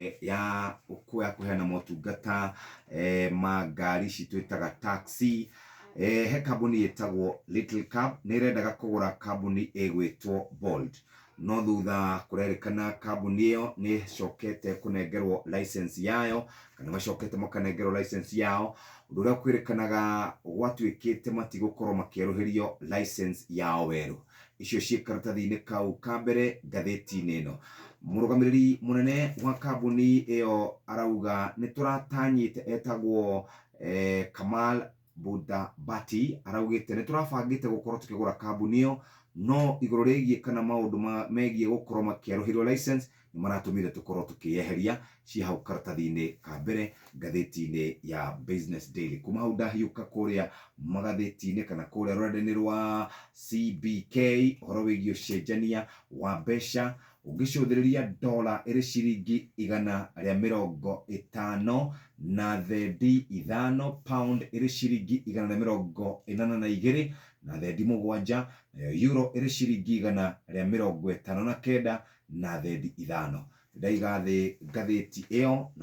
Ya ya kũheana motungata ma ngari ici twĩtaga taxi. He kambuni ĩtagwo Little Cab nĩ ĩrendaga kũgũra kambuni ĩgwĩtwo Bolt, no thutha kũrerĩkana kambuni ĩyo nĩ ĩcokete kũnengerwo license yayo, kana macokete makanengerwo license yao, ũndũ ũrĩa kwĩrĩkanaga gwatuĩkĩte matigũkorwo makĩerũhĩrio license yao werũ. Icio ciĩ karatathi-inĩ kau ka mbere ngathĩti-inĩ ĩno. Mũrũgamĩrĩri mũnene wa kambuni ĩyo arauga nĩ tũratanyĩte, etagwo Kamal Budhabati, araugĩte nĩ tũrabangĩte gũkorwo tũkĩgũra kambuni ĩyo, no igũrũ rĩgiĩ kana maũndũ megiĩ gũkorwo makĩerũhĩrio license nĩ maratũmire tũkorwo tũkĩyeheria. Ciĩ hau karatathi-inĩ ka mbere ngathĩti-inĩ ya Business Daily. Kuma hau ndahiũka kũrĩa magathĩti-inĩ kana kũrĩa rũrenda-inĩ rwa CBK, ũhoro wĩgiĩ ũcenjania wa mbeca, ũngĩcũthĩrĩria dola ĩrĩ ciringi 155.05, pound ĩrĩ ciringi 182.7, nayo euro ĩrĩ ciringi 159.5. Ndaiga thĩ ngathĩti ĩyo na